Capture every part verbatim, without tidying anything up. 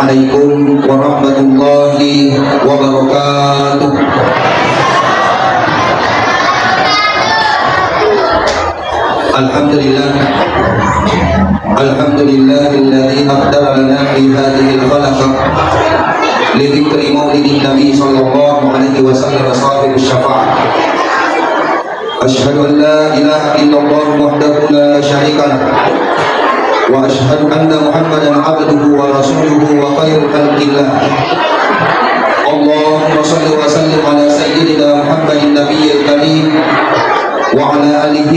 عليكم ورحمة الله وبركاته. الحمد لله. الحمد لله الذي أقدر لنا في هذه الخلقة لذكر مولد النبي صلى الله عليه وسلم صاحب الشفاعة. أشهد أن لا إله إلا الله وحده لا شريك له، وأشهد أن محمدا عبده ورسوله وخير خلق الله. اللهم صل وسلم على سيدنا محمد النبي الكريم وعلى آله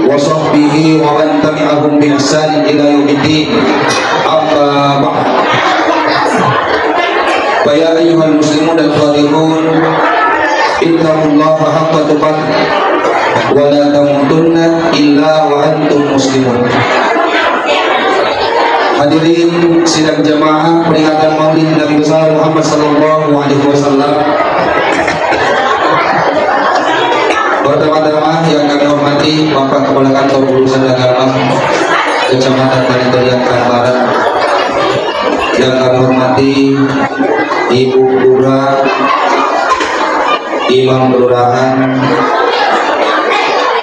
وصحبه ومن تبعهم بإحسان إلى يوم الدين. أما بعد. فيا أيها المسلمون الحاضرون، اتقوا الله حق تقاته ولا تموتن إلا وأنتم مسلمون. Hadirin sidang jamaah peringatan Maulid Nabi besar Muhammad sallallahu alaihi wasallam. Pertama-tama yang kami hormati Bapak Kepala Kantor Urusan Agama Kecamatan Bani Toyang Barat. Yang kami hormati Ibu Lurah, Imam Kelurahan,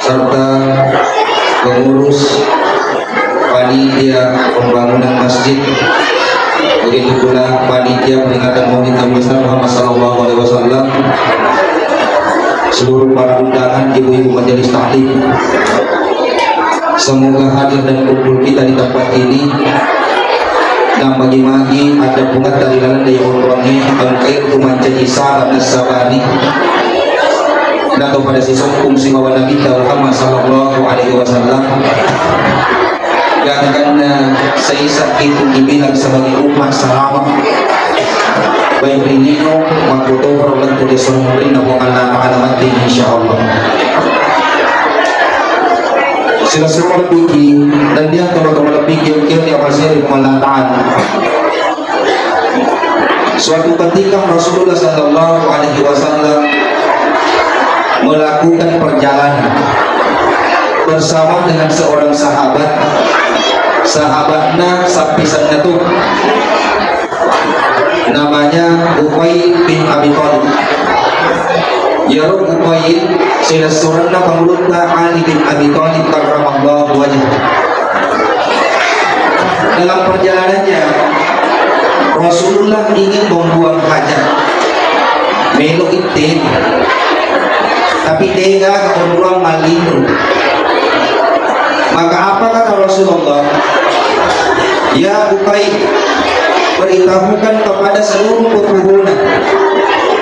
serta pengurus panitia pembangunan masjid. Begitu pula panitia peringatan Maulid Nabi besar Muhammad sallallahu alaihi wasallam, seluruh para undangan, ibu-ibu majelis taklim. Semoga hadir dan kumpul kita di tempat ini, namagi-magi ada bunga dari lalan dari orang ini, engkai ku mancaji sahabat sabari. Nato pada sisungkung sibawa Nabi Muhammad sallallahu alaihi wasallam. Gangkanna saisa itu dibilang sebagai umat salama. Baik rinino, makkuto peroleh tu desa murinna Puang Allah Ta'ala mati, insyaallah. Sila semua lebih dan dia kalau teman lebih kira-kira dia masih di Puang Allah Ta'ala. Suatu ketika Rasulullah sallallahu alaihi wasallam melakukan perjalanan bersama dengan seorang sahabat. Sahabatna sappisenna tu, namanya Uqail bin Abi Thalib. Iyaro Uqail silessurenna pangulutta Ali bin Abi Thalib karramallahu wajhah. Dalam perjalanannya, Rasulullah ingin membuang hajat. Melo itte. Tapi tega keperluan malindu. Maka apa kata Rasulullah? Ya Uqail, beritahukan kepada seluruh pepohonan,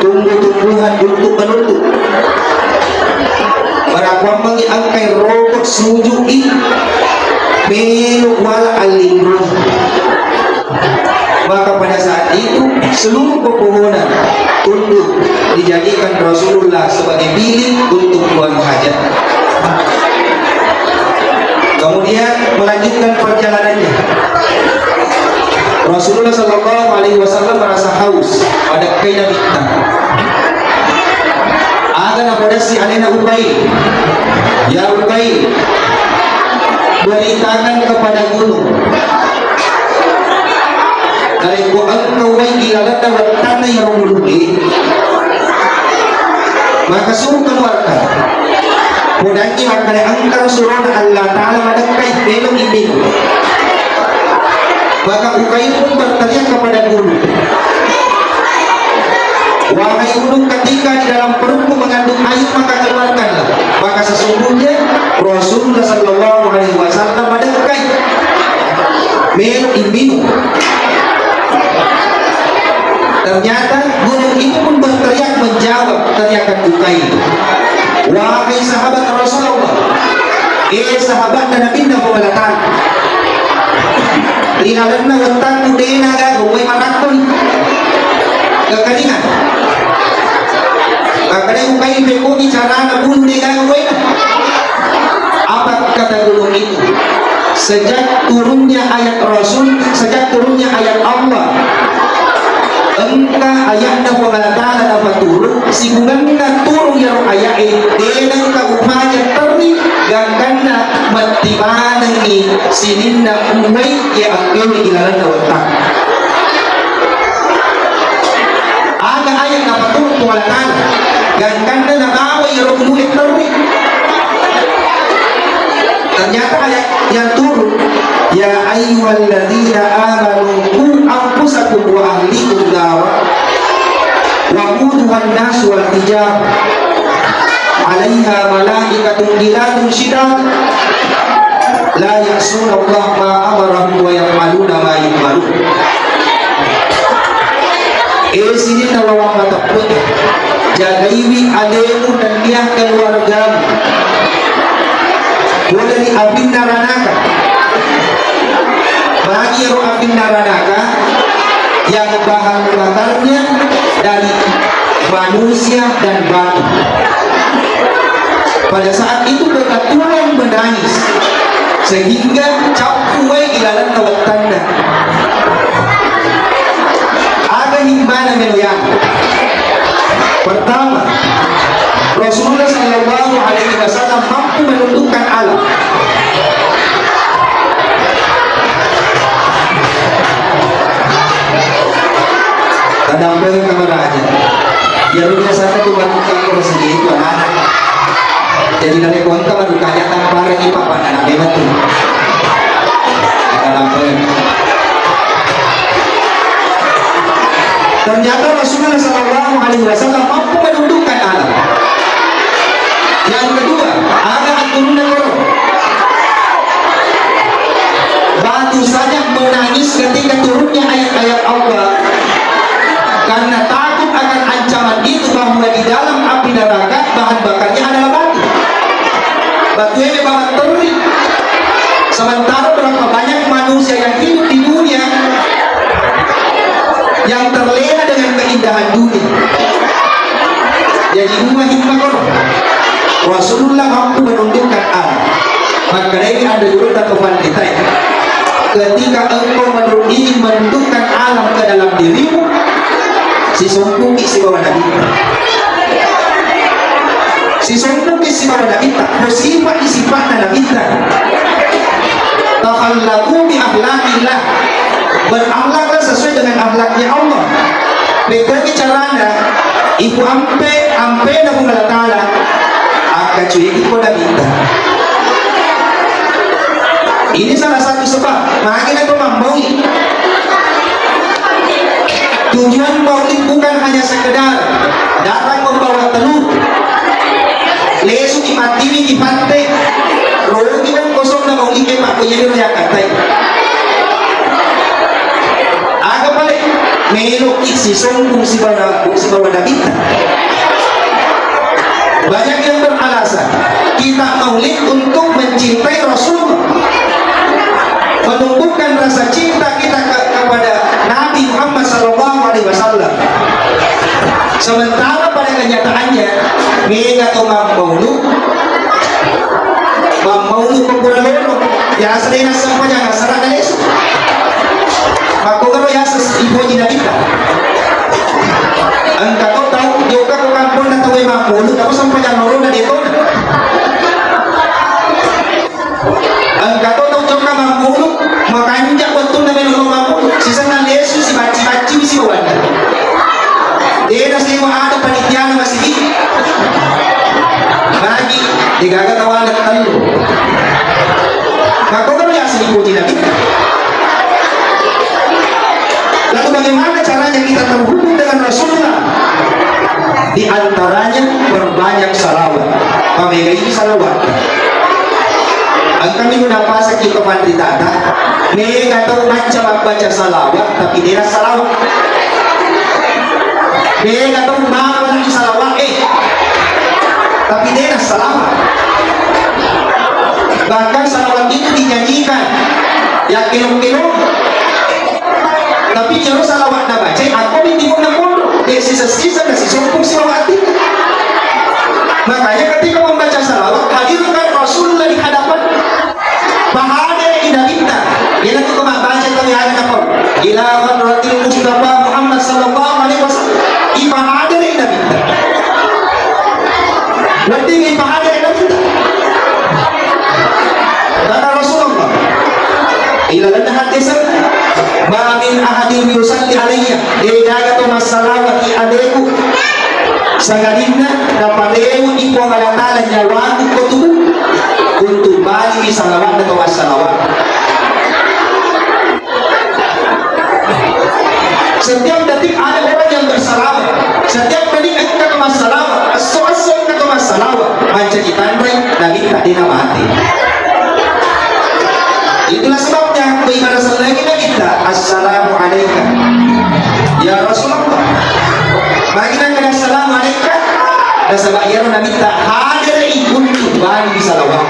tumbuh-tumbuhan untuk menutup. Barakuammengi engkai rokok suju'i, melo wala allinrung. Maka pada saat itu seluruh pepohonan tunduk dijadikan Rasulullah sebagai bilik untuk buang hajat. Kemudian melanjutkan perjalanannya. Rasulullah sallallahu alaihi wasallam merasa haus, pada kai Nabi. Aga napodassi alena Uqail, ya Uqail, beritakan kepada gunung. Narekko engka uwai ilalenna wettanna iyaro gulungnge, maka suruh keluarkan. Podangngi makkeda engka surona Allah Ta'ala madekkai, melo imbing. Maka Uqail pun berteriak kepada gunung, "Wahai gunung, ketika di dalam perutmu mengandung air, maka keluarkanlah." Maka sesungguhnya Rasulullah sallallahu alaihi wasallam madekkai, melo imbing. Ternyata gunung itu pun berteriak menjawab teriakan Uqail. Wahai sahabat Rasulullah, eh, sahabatna Nabinna Muhammad, ilalenna wettannu dena gaga uwai marakkoi. Kekalingan. Makkedai Uqail, pekkoni carana bulu de gaga uwaina. Apa kata gunung itu? Sejak turunnya ayat Rasul, sejak turunnya ayat Allah, engka ayatna Puang Allah Ta'ala napaturung, sibulanna turung iyaro aya'e, de nengka upaja terri, gangkanna matti manengngi sininna ummai iya engkae ilalenna wettang. Ta'ala. Gangkanna nabawa iyaro ulue terri. Ternyata ayat yang turun, "Ya ayyuhalladzina amanu qu anfusakum wa ahlikum nara, waquduhan nas wal hijarah, 'alaiha malaikatun ghiladun syidad, la ya'sunallaha ma amarahum wa yaf'aluna ma yu'marun." Eh, sininna bawang mateppe'ta, jagaiwi alemu nennia keluargamu pole ri apinna ranaka. Magi ero apinna ranaka? Yang bahan bakarnya dari manusia dan batu. Pada saat itu kebetulan menangis, sehingga cappu wae ilalenna wettanna. Aga himbana melo ya? Pertama, Rasulullah sallallahu alaihi wasallam mampu menundukkan alam. Tadampengeng kamaraja. Iyaro biasana tu maduka ko rasaki itu anak-anak. Jadi narekko engka madukanya tamparengi papanna memang tu. Tadampengeng. Ternyata Rasulullah sallallahu alaihi wasallam mampu menundukkan alam. Yang kedua, aga aturunna koro. Batu saja menangis ketika turunnya ayat-ayat Allah karena takut akan ancaman itu, bahwa di dalam api neraka bahan bakarnya adalah batu. Batu ini bahan teri. Sementara berapa banyak manusia yang hidup di dunia yang terlena dengan keindahan dunia. Jadi, dua hikmah kono. Rasulullah mampu menundukkan alam. Makkedai anre gurutta to panritae, ketika engkau menurut ingin menundukkan alam ke dalam dirimu, sisompuki sibawa Nabi. Sisompuki sibawa Nabi, tak bersifat di sifatnya Nabi. Takhallaku bi akhlaqillah. Berakhlaklah sesuai dengan akhlaknya Allah. Pekkogi carana, iku ampe, ampena Puang Allah Ta'ala, akkacuiki ko Nabitta. Ini salah satu sebab, magi na to mammaui. Tujuan maulid bukan hanya sekedar datang membawa telur, lesu di mati di pantai, rogi kosong na maulid ke pak punya dia katai. Aga pale, meloki sisombung sibawa, sibawa Nabitta. Banyak yang beralasan, kita maulid untuk mencintai Rasulullah, menumbuhkan rasa cinta kita ke-, kepada Nabi Muhammad sallallahu alaihi wasallam. Sementara pada kenyataannya, mega to mammaulu, mammaulu ko pura lolo, biasa dena sempajang asara kalesu. Makkogaro yaseng ipoji Nabitta. Engka to tau jokka ko kamponna tauwe mammulu, tapi sempajang lorona de tona. Engka to tau jokka mammulu, makanja wettunna melo mammulu, sisenna lesu sibacci-bacci mi sibawanna. Dena sewa ada panitiana masigi. Bagi degaga tawana tellu. Makkogaro yaseng ipoji Nabitta. Lalu bagaimana caranya kita terhubung dengan Rasulullah? Di antaranya perbanyak salawat. Pamegai salawat. Engka minggu napasang kita panritata. Mega tau macca mabbaca salawat, tapi dena salawat. Mega tau mawala salawat, eh. Tapi dena salawat. Bahkan salawat itu dinyanyikan. Ya kilo-kilo. Tapi iyaro salawat nabacai, akko mi timunna monro, de sisa-sisa na sisompung sibawa ati. Makanya ketika membaca salawat, hadirkan Rasulullah di hadapan. Pahadere i Nabitta. Iyanatu ko mabbaca tau yana apa? Ila hadratil Mustafa Muhammad sallallahu alaihi wasallam. Ipahadere i Nabitta. Wedding ipahadere Nabitta. Kata Rasulullah, ilalenna hadis, "Ma min ahadin yusalli alayya," de gaga to massalawati adeku, Sangadinna naparewe'i Puang Allah Ta'ala nyawaku ko tubuh untuk bali salawat atau assalawat. Setiap detik ada orang yang bersalawat. Setiap menit engka to massalawat. Esso-esso engka to massalawat. Mancaji tanrai Nabitta de namate. Itulah sebabnya ko ibadah sellengi Nabitta, "Assalamu alaika ya Rasulullah." Magi nakkeda, "Assalamu alaika." Nasaba iyaro Nabitta hadere i untuk bali salawat.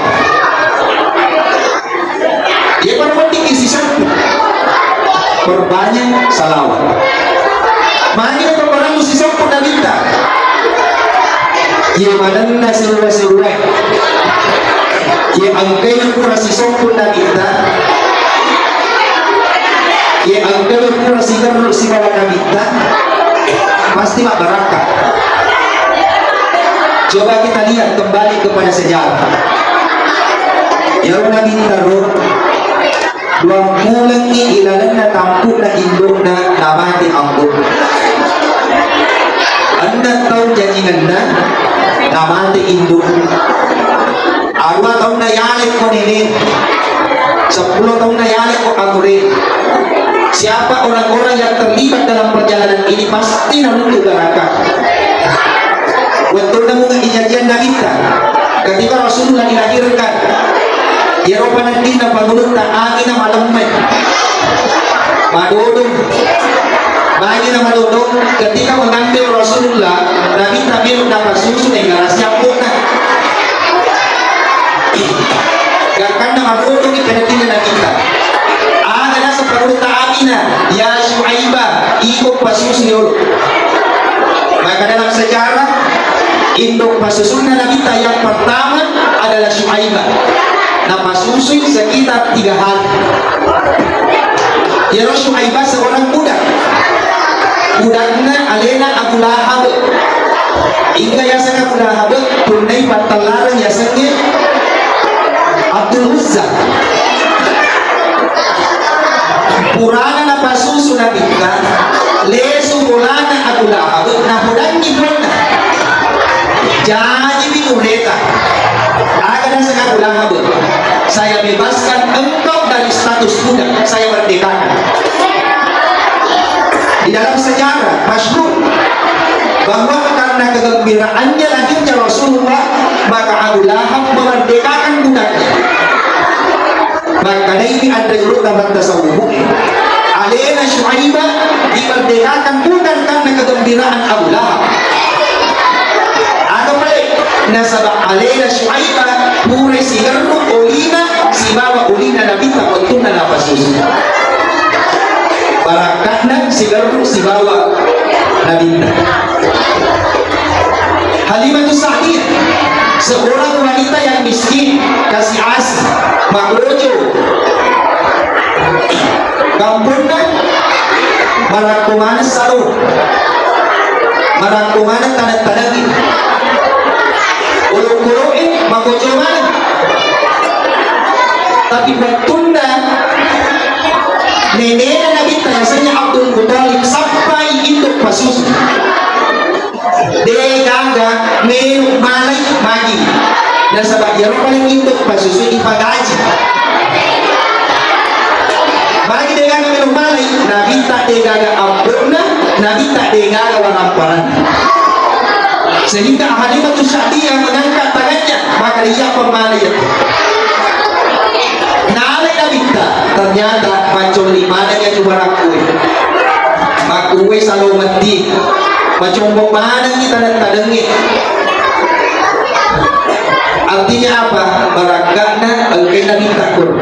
Iya, perpenting isi satu. Perbanyak salawat. Magi na perbanyak musi satu Nabitta. Iya, manenna sewa-sewa. Iya, engkai pura sisoppu Nabitta. Iya, engkai pura sigerru sibawa Nabitta. Pasti mabbarakka. Coba kita lihat kembali kepada sejarah. Iyaro Nabitta ro, duampulengngi ilalenna tampu'na indo'na namate ambo. Enneng taung jajingenna namate indo. Aruwa taunna yalekko nene. Seppulo taunna yalekko amure. Siapa orang-orang yang terlibat dalam perjalanan ini pasti naruntuk neraka. Wettunna mungeng ijajian Nabitta, ketika Rasulullah dilahirkan, iyaro paneddinna pangulutta Aminah malemme. Madodong. Magi na madodong, ketika mengambil Rasulullah, Nabitta melo napasusu, naigara siappona. Gangkanna madodongi paneddinna Nabitta. Aga naseng pangulutta Aminah, "Ya Syuaiba, iko pasusu yolo." Maka dalam sejarah, induk pasusunna Nabitta yang pertama adalah Syuaiba. Napasusui sekitar tiga hari. Iyaro Syuaiba seorang budak. Budakna alena Abu Lahab. Inga yaseng Abu Lahab, punnai pattellareng yasengnge Abdul Uzza. Purana napasusu Nabitta, lesu bolana Abu Lahab, napodanni puanna. Jaji mi mureta. Aga naseng Abu Lahab, "Saya bebaskan engkau dari status budak, saya merdekakan." Di dalam sejarah masyhur bahwa karena kegembiraannya lahirnya Rasulullah, maka Abu Lahab memerdekakan budaknya. Makkedai anre gurutta mattasawwuhe, alena Syuaiba dimerdekakan bukan karena kegembiraan Abu Lahab. Aga pale? Nasaba alena Syuaiba pura sigerru olina sibawa olina Nabitta wettunna napasusu. Barakka'na sigerru sibawa Nabitta. Halimatu Sa'diyah, seorang wanita yang miskin, kasih asih, makojo. Kamponna marakko maneng salo, marakko maneng taneng-tanengnge. Olokolo'e makojo maneng. Tapi wettunna nenena Nabitta yasengnge Abdul Muthalib sappai induk pasusu. Degaga melo malai magi. Nasaba iyaro paling induk pasusui ipagaji. Magi degaga melo malai, Nabitta degaga ambo'na, Nabitta degaga waramparanna. Sehingga Halimatu Sa'diyah mengangkat tangannya, maka dia pemmalai. Nalai Nabitta, ternyata mancolli maneng iyatu barakkue. Makkuwai salo metti, macombo manengngi tadeng-tadengnge. Artinya apa? Barakka'na engkae Nabitta koro.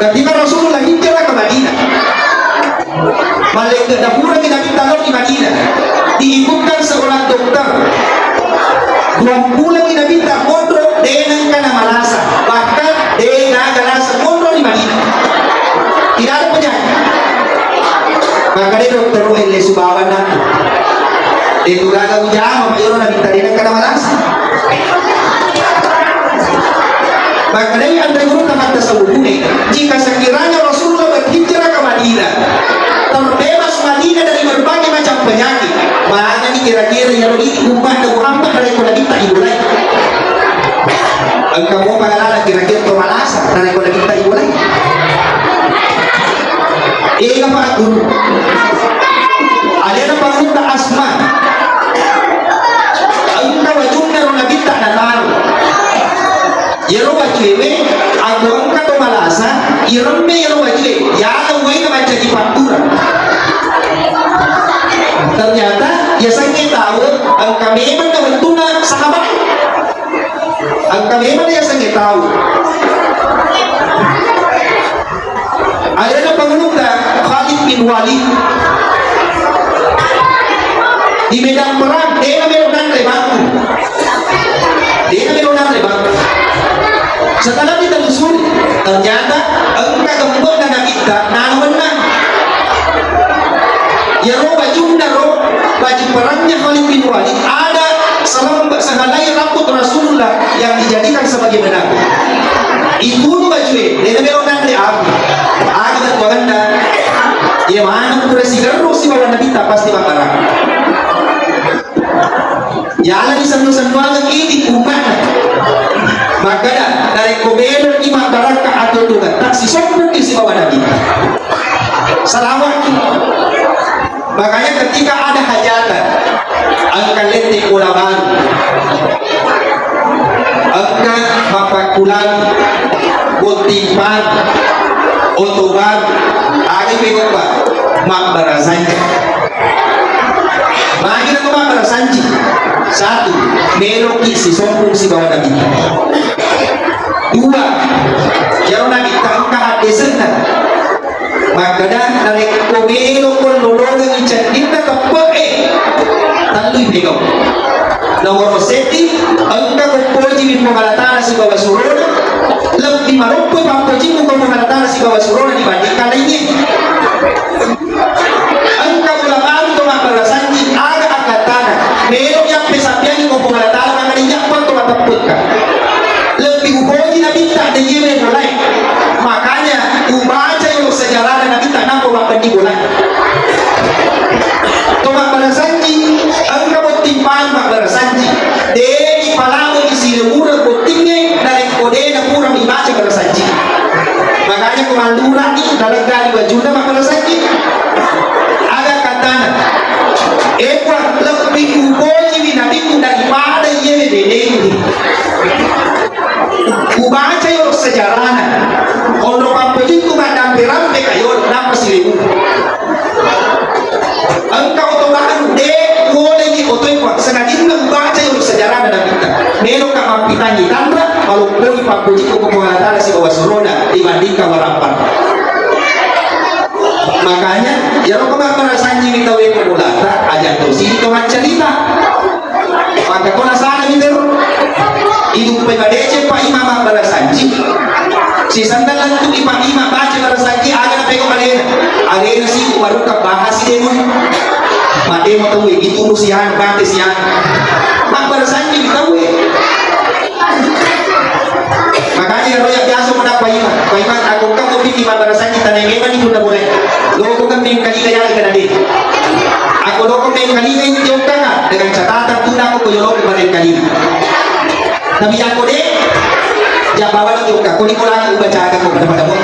Ketika Rasulullah hijrah ke Madinah, Malekka dapurengngi Nabitta lao ri Madinah. Diikutkan seorang dokter. Duampulengngi Nabitta monro, de nengka namalasa. Bahkan de gaga lasa monro ri Madinah. Tidak ada penyakit. Maka de dokter, "Oh, elle subawa na. De tu gaga ujama, mayoro Nabitta de nengka namalasa." Makkedai anre gurutta mattasawwuhe, jika sekiranya Rasulullah berhijrah ke Madinah, terbebas Madinah dari berbagai macam penyakit. Magani kira-kira iyaro idi umma'na Muhammad narekko nabitta ibolai. Engka mopa galana kira-kira to malasa narekko nabitta ibolai. Ega Pak Guru. Alena Pak Guru ta Asma. Engka wajunna ro nabitta nataro. Iyaro wajuewe, aku engka to malasa, iremme iyaro wajue, yala uwaina mancaji paddura. Ternyata, yasengnge tau, engka memang na wettuna sahabat. Engka memang yasengnge tau. Alena pangulutta Khalid bin Walid. Di medan perang, dena melo nanre bangku. Dena melo nanre bangku. Setelah ditelusuri, ternyata engka gembe'na nabitta, nano mennang. Iyaro bajunna ro, baju perangnya Khalid bin Walid, ada selemba-, sehelai rambut Rasulullah yang dijadikan sebagai benang. Itunu bajue, dena melo nanre api. Aga bettuangenna? Iya maneng pura sigerru sibawa nabitta pasti makarang. Yala disennu-sennuangeng idi umma'na. Makkeda, narekko meloki mabbarakka atau tugetta, sisompungki sibawa nabitta. Salawatki. Makanya ketika ada hajatan, engka lette bola baru, engka mappakkulang, botting pan, oto baru, aga pegau, Pak? Mabbarasanji. Magi nako mabbarasanji? Satu, meloki sisompung sibawa nabitta. Dua, iyaro nabitta engka haddesenna. Makkeda, narekko melo ko lolongengngi cendinna teppe'e, tellui pegau. Nomoro seddi, engka ko pojiwi Puang Allah Taala sibawa surona, lebbi maloppo pappojimmu ko Puang Allah Taala sibawa surona dibandingkan lainnya. Engka bola baru to mabbarasanji, aga akkattana? Melo yappe sappiangi ko Puang Allah Taala, mangani yappa to mateppekka. Lebbi upoji nabitta de yewe bolae. Makanya ubaca yolo sejarahna nabitta nappa mabbenni bolae. To mabbarasanji, engka botting pan mabbarasanji. De ipalawengi silemureng bottingnge narekko de napura mibaca barasanji. Makanya ko mallurani nalegga ri bajunna mabbarasanji. Aga kattana? E Puang, lebbi upojiwi nabimu daripada iyewe benengngi. Ubaca yolo sejarahna. Onro pappojikku maddampe-rampe kayo nappa silewu. Engka oto baru, de, boleh ni oto e, Pak. Sengadinna ubaca yolo sejarahna nabitta. Meloka mappitangi tanra, maloppoi pappojikku ko Puang Allah Taala sibawa surona dibandingkan warappang. Makanya, iyaro ko mabbarasanji mi tauwe ko bolata, aja to sini to maccarita. Maka ko nasana mi tero. Iduppai madeceng Pak Imam mabbarasanji. Sisenna lettu i Pak Imam baca barasanji, aga napegau alena. Alena si umarukka bahas demon. Mademo tauwe gitu sian, mate sian. Mabbarasanji mi tauwe. Makanya ero ya biasa menang Pak Imam. Pak Imam, aku kan mau bikin mabbarasanji tanai memang itu boleh. Lo aku kan mengkalinga ya kena deh. Aku lo aku mengkalinga itu kan dengan catatan tunda aku koyo lo kemarin kali. Tapi aku deh, ya bawa lo juga. Kau di pulang aku baca aku pada pada mau.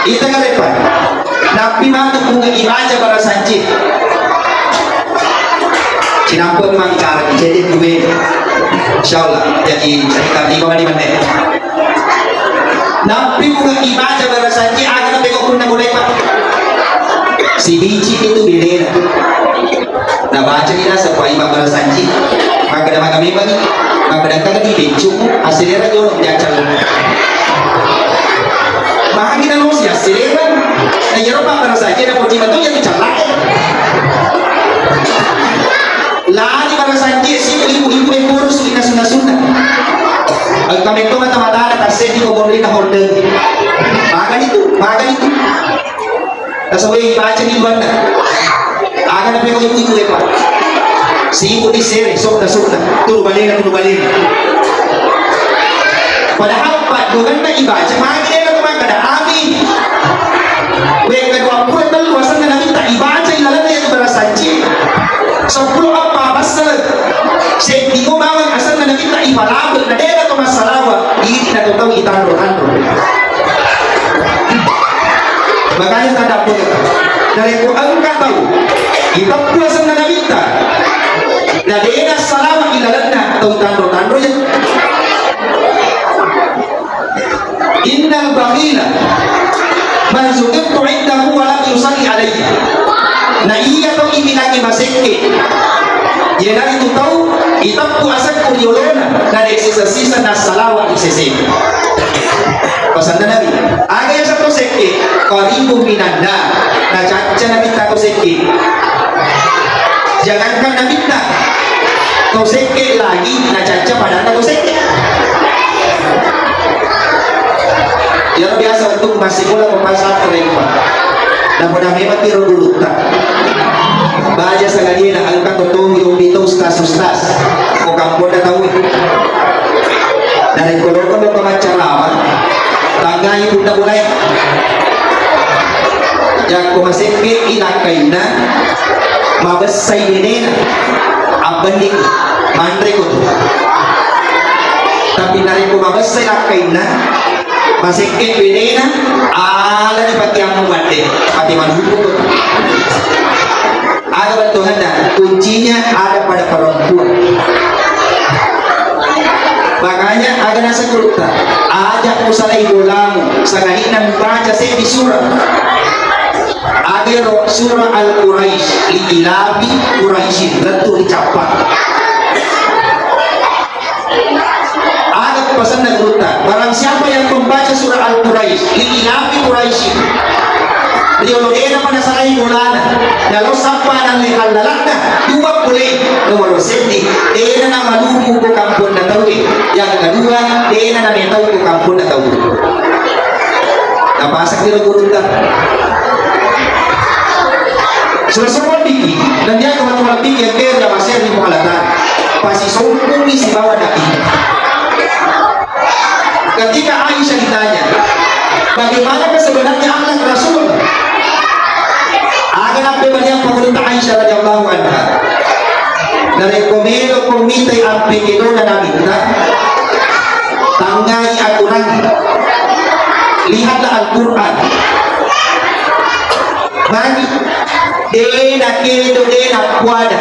Itu kan repot. Nappi matu punga ibaca barasanji. Cinampe mangkara cedde duwe. Insyaallah jadi cerita di bawah di mana. Nappi punga ibaca barasanji, aga napegau punna mulai, Pak. Sibici itu bedena. Nabaca ni naseng Pak Imam barasanji. Makkeda maga memang ni. Makkeda engka di bencung, aselera jolo jaccal. Magi nanosi aselera. Na iyaro Pak barasanji na poti matu yang dicallak. Lari barasanji si ibu-ibu yang kurus di nasu-nasunna. Engka metto mata-matana tassedi ko borrina hordeng. Maga ni tu, maga ni tu. Nasaba ibaca ni duanna. Aga napegau ibu-ibu e, Pak. Sibuk ni sere, sokna, sokna. Turu balena, turu balena. Padahal paddoanna ibaca, magi dena tu makkeda, amin. Wekka dua puluh tellu asenna Nabi Massalawa, idi na tau itanro-tanro. Makanya tadappo narekko engka tau iteppu asenna Nabitta, na de nassalawa ilalenna tau tanro-tanro ya. Innal bakhila man zukirtu indahu wa lam yusalli alayya. Na iya tau imilangi masekke, iyanaritu tau iteppu asekku ri olona, na de sisa-sisa nassalawa ri sese. Pasanna Nabi, aga yaseng to sekke, qaribun minan nar, nacacca Nabitta to sekke. Jangankan Nabitta, to sekke lagi nacacca padanna to sekke. Iyaro biasa wettu massikola ko pasantren, Pak. Napoda memang tiro gurutta. Baja sangadie na engka to tong yombi to ustaz-ustaz. Ko kamponna tau. Narekko loko-loko maccarama, tangai punna mulai. Yakko masekke i lakkainna, mabessai benena. Abbenni manre ko tu. Tapi narekko mabessai lakkainna, masekke benena, alani patiammu madde, pati malupu ko tu. Aga bettuanna, kuncinya ada pada perempuan. Makanya aga naseng gurutta, aja musalai bolamu, sangadinna mubaca seddi surah. Aga ero surah Al-Quraisy, li ilafi Quraisyin, lettu ri cappa. Aga pasanna gurutta, barang siapa yang membaca surah Al-Quraisy, li ilafi Quraisyin, riolo dena pada salai bolana, nalo sappa nalle hallalanna, dua pole, nomor seddi, dena namalumu ko kamponna tauwe, yang kedua, dena nametau ko kamponna tauwe. Napasakki ro gurutta. Sura-sura diki, dan dia teman-teman diki yang kere yang masih di pengalatan. Pasti sombong ni si bawa daki. Ketika Aisyah ditanya, bagaimanakah sebenarnya akhlak Rasul? Aga nappebalia pangulutta Aisyah radhiyallahu anha. Narekko melo ko mitai ampe kedona Nabitta, tangai Al-Quran. Lihatlah Al-Quran. Magi de nakedo, de nappuada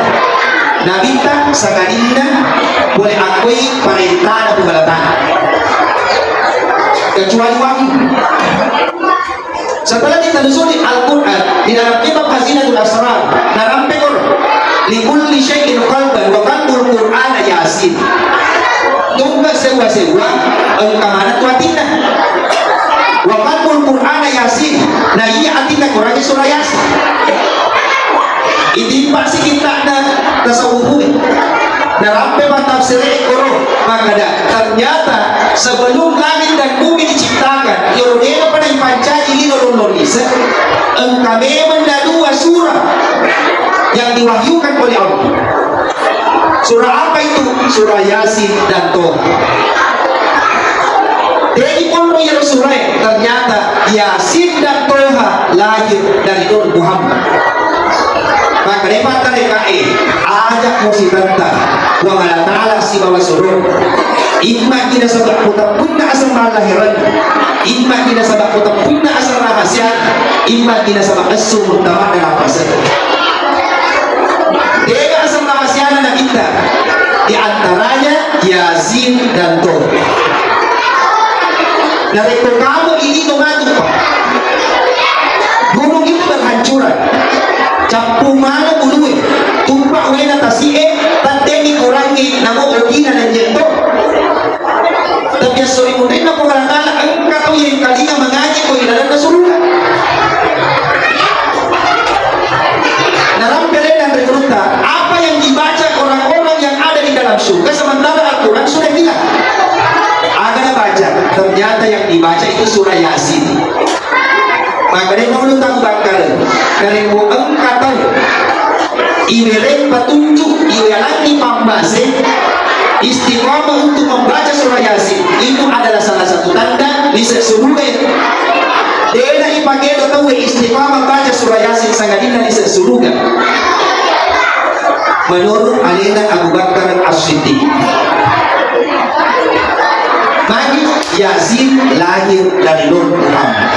Nabitta sangadinna pole akkoi parentana Puang Allah Taala. Kecuali wahyu. Setelah ditelusuri Al-Quran di dalam kitab Khazinatul Asrar, narampe koro, "Likulli syai'in qalban wa qalbul Qur'ana Yasin." Tungke sewwa-sewwa, engka maneng tu atinna. Wa qalbul Qur'ana Yasin, na iya atinna Qurangnge surah Yasin. Itimpa si kitta'na tasawwufu. Narampe mattafsire koro, makkada, ternyata sebelum langit dan bumi diciptakan, iyaro dena pada ipancaji lino lollo lise, engka memang na dua surah yang diwahyukan oleh Allah. Surah apa itu? Surah Yasin dan Toha. Jadi pun iyaro surah, ternyata Yasin dan Toha lahir dari Nur Muhammad. Maka de pattarekae, aja' musitanta Puang Allah Taala sibawa surung. Imma nasaba' kuteppunna asal mallahiran, imma nasaba' kuteppunna asal rahasia, imma nasaba' esso muttama dalam pasal. Dega asal rahasiana nabitta, di antaranya Yasin dan Toha. Narekko kamu ini mengadu, Pak, gunung itu berhancuran. Cappu maneng ulue, tumpa uwena tasi'e, tatteni kurangi, namo ogina nanjeng to. Tapi esso ri munrinna Puang Allah Taala, engka tau yengkalinga mangaji ko ilalenna suruga. Narampe lennang ri gurutta, apa yang dibaca orang-orang yang ada di dalam surga sementara Al-Quran sudah hilang? Aga nabaca? Ternyata yang dibaca itu surah Yasin. Makkedai Maulana Abu Bakar, narekko engka tau iwereng petunjuk, iwelangi pambase, istiqomah untuk membaca surah Yasin, itu adalah salah satu tanda lise suruga. Dena ipakedo tauwe istiqomah baca surah Yasin sangadinna lise suruga. Menurut alena Abu Bakar As-Siddiq. Yasin lahir dari Nur Muhammad.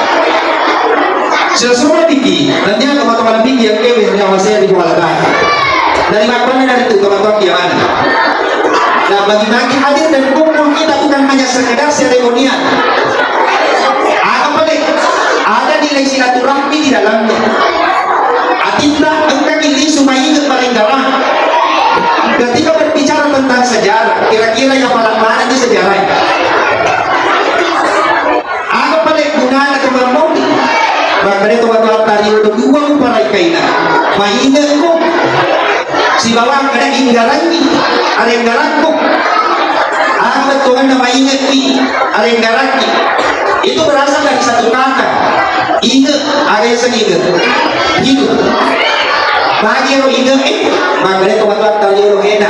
Sesuai diki, nanti aku mau teman diki yang kewin yang masih di Kuala Dari makanya dari itu teman-teman dia mana? Nah, bagi-bagi hadir dan kumpul kita bukan hanya sekedar seremonial. Apa paling ada nilai silaturahmi di dalamnya. Atinta engka kili sumai ke paling garang. Ketika berbicara tentang sejarah, kira-kira yang paling mana di sejarah? Aga pale gunana to mammoni? Makkeda to matoatta riolo dua muparai kaina. Maingekko. Sibawa kada inggarangi, arenggarakko. Aga bettuanna maingekki, arenggarakki. Itu berasal dari satu kata. Inge, aga yang sengige? Hidup. Bagi ro inge, eh, makkeda to matoatta riolo hena.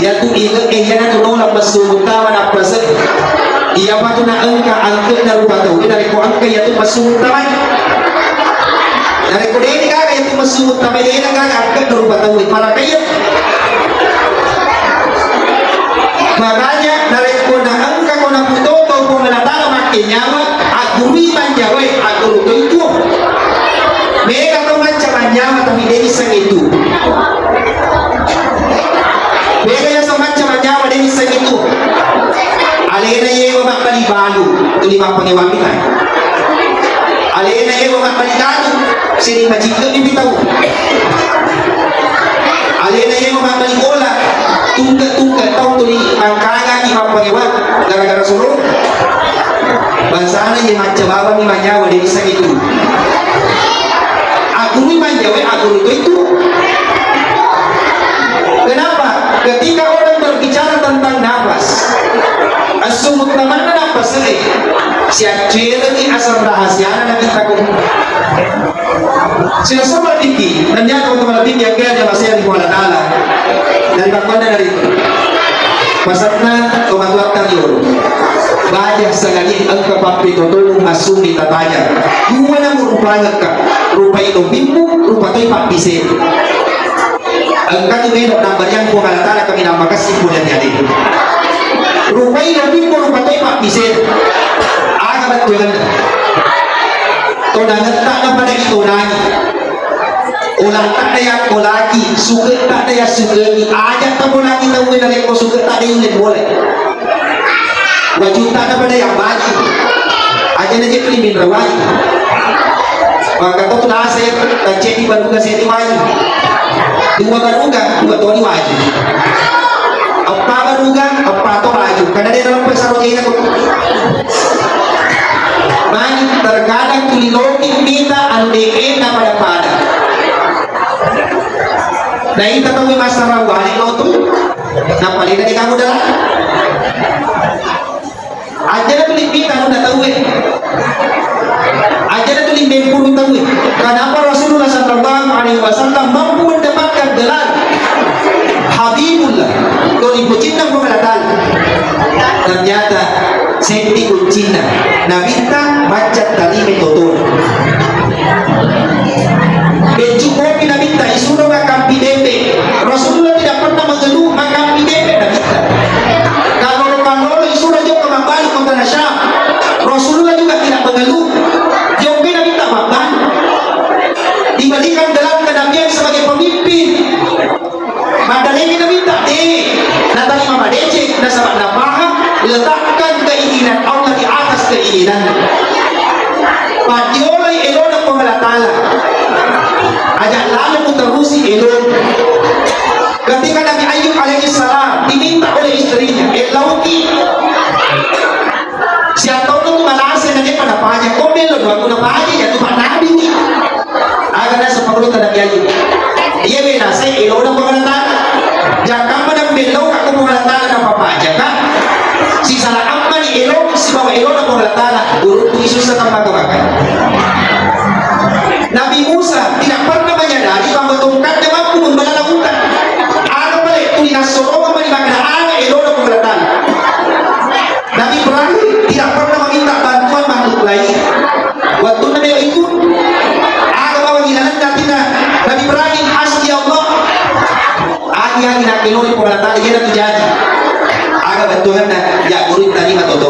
Yatu inge, eh, yana tu nola messu utama na pese. Iyapatu na engka angke'na rupa tauwe, narekko engka iyatu messu uttamai. Narekko de'ni gaga iyatu messu uttamai, de'na gaga angke'na rupa tauwe, para kaiya. Makanya narekko na engka ko naputoto Puang Allah Taala makkenyawa, aggurui manyawae, agguru toi tuo. Mega to mancaji manyawa tapi de'ni sengitu. Mega yaseng mancaji manyawa de'ni sengitu. Alena yewa mabbali balu, tuli mappangewa mita. Alena yewa mabbali galu, sini majikka mi pitau. Alena yewa mabbali bola, tungke-tungke tau tuli mangkagaki mappangewa gara-gara solo. Bangsana ye macca bawang mi manyawa de'ni sengitu. Aku mi manyawa, aku itu. Kenapa? Ketika orang berbicara tentang nafas, asumut namanya nafas ini. Siacuelengi asal rahasiana Nabi Takut. Sila sobat tiki, dan jangan teman-teman tiki yang kaya dia masih di Kuala Ta'ala. Dari Bakwana dari itu. Pasatna, tomatuatta riolo. Baja sangadin engka pappitotonu assunni tataja. Dua na murupangekka, rupai lombimmu, rupa toi pabbise. Engka tu melo nabbariang Puang Allah Ta'ala kami nammakassi pole ri ade. Rupai lombimmu, rupa toi pabbise. Aga bettuanna. Tonangetta na pada itonangi. Olatta na yakkolaki, suketta na yassukengi, aja tabolaki tauwe narekko suketta de ulle bolai. Wajutta na pada yabbaju, aja na je tuli minrawai. Maka to tunasa ya, tacedi baruga sedi waju. Dua baruga, dua toni waju. Eppa baruga, eppa to waju. Karena dia dalam pesaro jena tu. Mani terkadang tuli loki mita anu de'e na pada-pada. Na ita tau massarang wale lotu. Napalena de kamu dalam. Ajana tuli mita anu na tauwe. Ajana tuli mempuru tauwe. Kenapa Rasulullah sallallahu alaihi wasallam mampu mendapatkan gelar Habibullah? Tuli pucinna Puang Allah Ta'ala. Ternyata Seddi kuncinna, Nabitta macca talime totona. Beccu kopi Nabitta isuro makkampi bembe. Rasulullah tidak pernah mengeluh makkampi bembe Nabitta. Kalau kalau isuro jokka mabbalu kota Syam, Rasulullah juga tidak mengeluh. Jokka Nabitta mabbalu. Diberikan gelar kenabian sebagai pemimpin. Maddalengi Nabitta, eh, natarima madeceng, nasaba napahang, letakkan keinginan Allah di atas keinginan. Padiolai elona Puang Allah Ta'ala. Aja lalo kuterusi elo. Ketika Nabi Ayub alaihi salam diminta oleh istrinya, eh, lauki. Siatonno tu malase na depa napaja, ko bello dua ku napaja ya tu Pak Nabi ni. Aga na separuh tanda kiai. Iya beda saya elo na pengelatana. Jakam pada bello aku pengelatana na papaja ka. Si salah amma ni elo si bawa elo na pengelatana. Guru tu Yesus sama kemakan. Nabi Musa tidak pernah menyadari bahwa tongkatnya mampu membelah lautan. Ada balik tu dinasorong apa di mana ada elo na pengelatana. Nabi Ibrahim tidak pernah meminta bantuan makhluk lain. Waktu Nabi itu, aga bawang ilalenna atinna Nabi Ibrahim, "Hasbi Allah." Agi-agi nakkelori Puang Allah Ta'ala, iya tu jadi. Aga bettuanna, ya guru tarima to.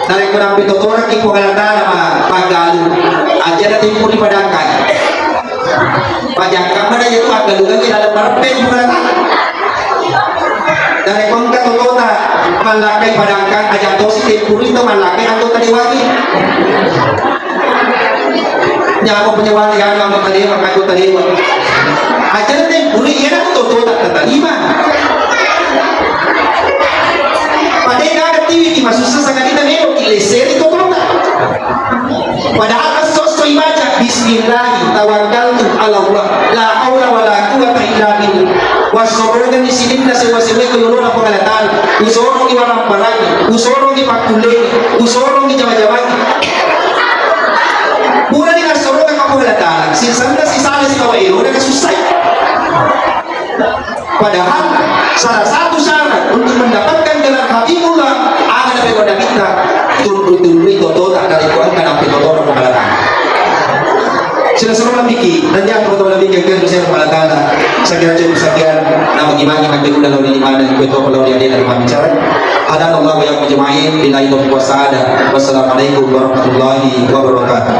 Narekko nampe totoraki Puang Allah Ta'ala ma-, maggalu, aja na tempo ri padangkang. Pajakka mana itu aggalungan di dalam marepet Puang Allah Ta'ala. Narekko engka totota mallakkai padangkang, aja tosi tempo ri to mallakkai anggota dewan. Nyameng penyewali anu anggota dewan, anggota dewan. Aja na tempo ri, iya na totota tatarima. Padahal gaga tiwi ki masussa sangadinna melo ki lesseri totota. Padahal esso-esso ibaca, "Bismillahi tawakkaltu ala Allah, la haula wala quwwata illa billah." Wassorongenni sininna sewa-sewa ko yolona Puang Allah Ta'ala. Usorongi warang-parangi, usorongi pakkulleni, usorongi jama-jamangi. Purani nassorongeng Puang Allah Ta'ala, sisenna sisala sibawa elona kasussai. Padahal salah satu syarat untuk mendapatkan gelar Habibullah, aga napewa Nabitta, tunru-tunrui totota dari Quran kana pe totona Puang Allah Ta'ala. Sila suruh mabiki, nanti aku tau lebih gagal bisa Puang Allah Ta'ala. Saya kira cukup sekian. Nama gimana nanti udah lalu di mana, kue tau lalu di ada rumah bicara. Hadanallahu wa iyyakum ajma'in, billahi taufiq was sa'adah. Wassalamualaikum warahmatullahi wabarakatuh.